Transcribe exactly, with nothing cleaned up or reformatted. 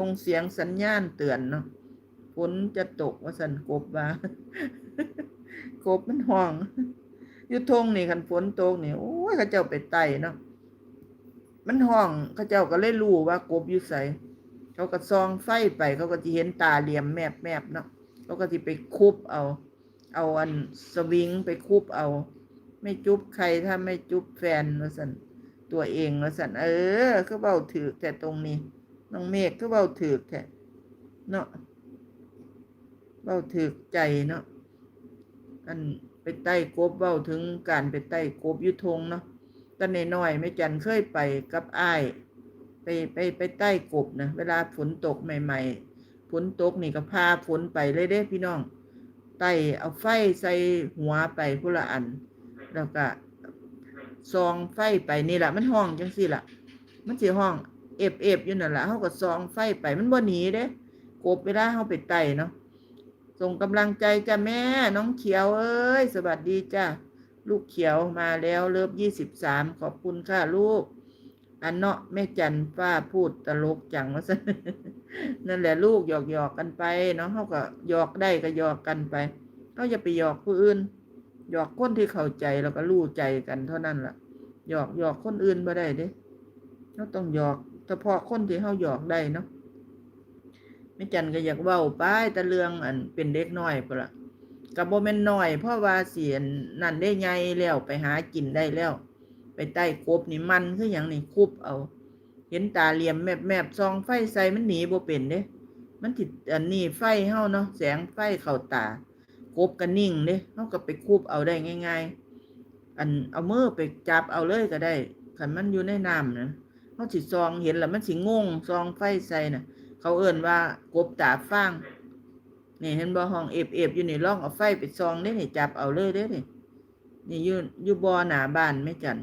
ส่งเสียงสัญญาณเตือนเนาะ ฝนจะตกว่าซั่น กบว่า กบมันฮ้อง อยู่ท่งนี่ คันฝนตกนี่ โอ้ย เขาเจ้าไปไต่เนาะ มันฮ้อง เขาเจ้าก็เลยรู้ว่ากบอยู่ไส เขาก็ส่องไฟไป เขาก็สิเห็นตาเหลี่ยมแมบๆเนาะ เขาก็สิไปคุบเอา เอาอันสวิงไปคุบเอา ไม่จุ๊บใครถ้าไม่จุ๊บแฟนว่าซั่น ตัวเองว่าซั่น เออ คือเว้าถืกแท้ตรงนี้ น้องเมฆคือเว้าถืกแท้เนาะ เว้าถืกใจเนาะ อันไปไต่กบ เว้าถึงการไปไต่กบอยู่ท่งเนาะ ตอนน้อยๆ แม่จันเคยไปกับอ้าย ไป ไป ไปไต่กบนะ เวลาฝนตกใหม่ๆ ฝนตกนี่ก็พาฝนไปเลยเด้พี่น้อง ไต่เอาไฟใส่หัวไปพุ้นละอัน แล้วก็ส่องไฟไปนี่ล่ะ มันฮ้องจั่งซี้ล่ะ มันสิฮ้องเอฟเอฟอยู่นั่นล่ะ เฮาก็ส่องไฟไป มันบ่หนีเด้ กบเวลาเฮาไปไต่เนาะ ส่งกำลังใจจ้ะแม่ น้องเขียวเอ้ย สวัสดีจ้ะ ลูกเขียวมาแล้ว เลิฟยี่สิบสาม ขอบคุณค่ะลูก อันเนาะ แม่จันฟ้าพูดตลกจังว่าซั่น นั่นแหละลูก หยอกๆกันไปเนาะ เฮาก็หยอกได้ก็หยอกกันไป เฮาอย่าไปหยอกผู้อื่น หยอกคนที่เข้าใจแล้วก็รู้ใจกันเท่านั้นล่ะ หยอก หยอกคนอื่นบ่ได้เด้ เฮาต้องหยอกเฉพาะคนที่เฮาหยอกได้เนาะ แม่จันก็อยากเว้าไปแต่เรื่องอันเป็นเด็กน้อยพุ้นล่ะ ก็บ่แม่นน้อย เพราะว่าสิอันนั่นได้ ใหญ่แล้ว ไปหากินได้แล้ว ไปไต่กบนี่มันคือหยังนี่ คุบเอา เห็นตาเหลี่ยมแมบๆ ส่องไฟใส่มันหนีบ่เป็นเด้ มันสิอันนี้ไฟเฮาเนาะ แสงไฟเข้าตา กบก็นิ่งเด้ เฮาก็ไปคุบเอาได้ง่ายๆ อันเอามือไปจับเอาเลยก็ได้ คันมันอยู่ในน้ำนะ เฮาสิส่องเห็นแล้วมันสิงง ส่องไฟใส่น่ะ เขาเอิ้นว่ากบตาฟาง นี่เห็นบ่ ฮ้องเอฟเอฟอยู่นี่ ลองเอาไฟไปส่องเด้นี่ จับเอาเลยเด้นี่ นี่อยู่ อยู่บ่อหน้าบ้านแม่จัน